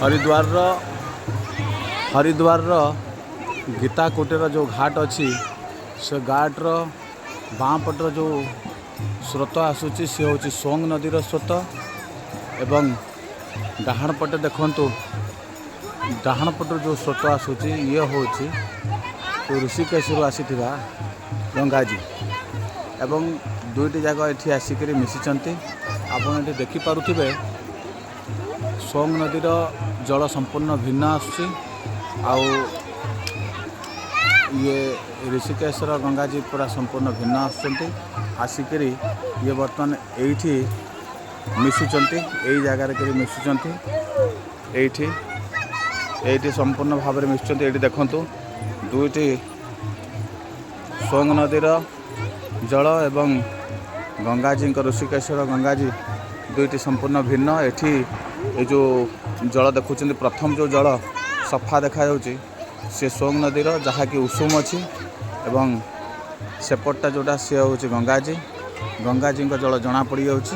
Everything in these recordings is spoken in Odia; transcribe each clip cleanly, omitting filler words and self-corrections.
ହରିଦ୍ୱାରର ହରିଦ୍ୱାରର ଗୀତା କୁଟୀର ଯେଉଁ ଘାଟ ଅଛି, ସେ ଘାଟର ବାଁ ପଟର ଯେଉଁ ସ୍ରୋତ ଆସୁଛି, ସେ ହେଉଛି ସୋଙ୍ଗ ନଦୀର ସ୍ରୋତ। ଏବଂ ଡାହାଣ ପଟେ ଦେଖନ୍ତୁ, ଡାହାଣ ପଟରୁ ଯେଉଁ ସ୍ରୋତ ଆସୁଛି, ଇଏ ହେଉଛି ଯେଉଁ ଋଷିକେଶରୁ ଆସିଥିବା ଗଙ୍ଗାଜୀ। ଏବଂ ଦୁଇଟି ଯାକ ଏଠି ଆସିକରି ମିଶିଛନ୍ତି। ଆପଣ ଏଠି ଦେଖିପାରୁଥିବେ, ସୋଙ୍ଗ ନଦୀର ଜଳ ସମ୍ପୂର୍ଣ୍ଣ ଭିନ୍ନ ଆସୁଛି ଆଉ ଇଏ ଋଷିକେଶର ଗଙ୍ଗାଜୀ ପୁରା ସମ୍ପୂର୍ଣ୍ଣ ଭିନ୍ନ ଆସୁଛନ୍ତି। ଆସିକରି ଇଏ ବର୍ତ୍ତମାନ ଏଇଠି ମିଶୁଛନ୍ତି, ଏଇ ଜାଗାରେ କରି ମିଶୁଛନ୍ତି। ଏଇଠି ଏଇଠି ସମ୍ପୂର୍ଣ୍ଣ ଭାବରେ ମିଶୁଛନ୍ତି। ଏଇଠି ଦେଖନ୍ତୁ, ଦୁଇଟି ସୋଙ୍ଗ ନଦୀର ଜଳ ଏବଂ ଗଙ୍ଗାଜୀଙ୍କ, ଋଷିକେଶର ଗଙ୍ଗାଜୀ ଦୁଇଟି ସମ୍ପୂର୍ଣ୍ଣ ଭିନ୍ନ। ଏଠି ଏ ଯେଉଁ ଜଳ ଦେଖୁଛନ୍ତି, ପ୍ରଥମ ଯେଉଁ ଜଳ ସଫା ଦେଖାଯାଉଛି, ସେ ସୋଙ୍ଗ ନଦୀର, ଯାହାକି ଉଷୁମ ଅଛି। ଏବଂ ସେପଟଟା ଯେଉଁଟା, ସିଏ ହେଉଛି ଗଙ୍ଗାଜୀ। ଗଙ୍ଗାଜୀଙ୍କ ଜଳ ଜଣା ପଡ଼ିଯାଉଛି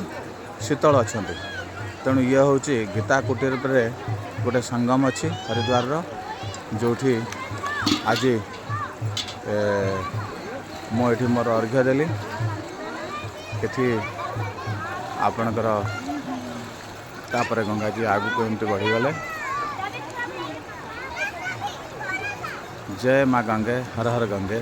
ଶୀତଳ ଅଛନ୍ତି। ତେଣୁ ଇଏ ହେଉଛି ଗୀତା କୁଟୀରରେ ଗୋଟେ ସଙ୍ଗମ ଅଛି ହରିଦ୍ୱାରର, ଯେଉଁଠି ଆଜି ମୁଁ ଏଠି ମୋର ଅର୍ଘ୍ୟ ଦେଲି। ଏଠି ଆପଣଙ୍କର ତାପରେ ଗଙ୍ଗାଜୀ ଆଗକୁ ଏମିତି ବଢ଼ିଗଲେ। ଜୟ ମା ଗଙ୍ଗେ, ହର ହର ଗଙ୍ଗେ।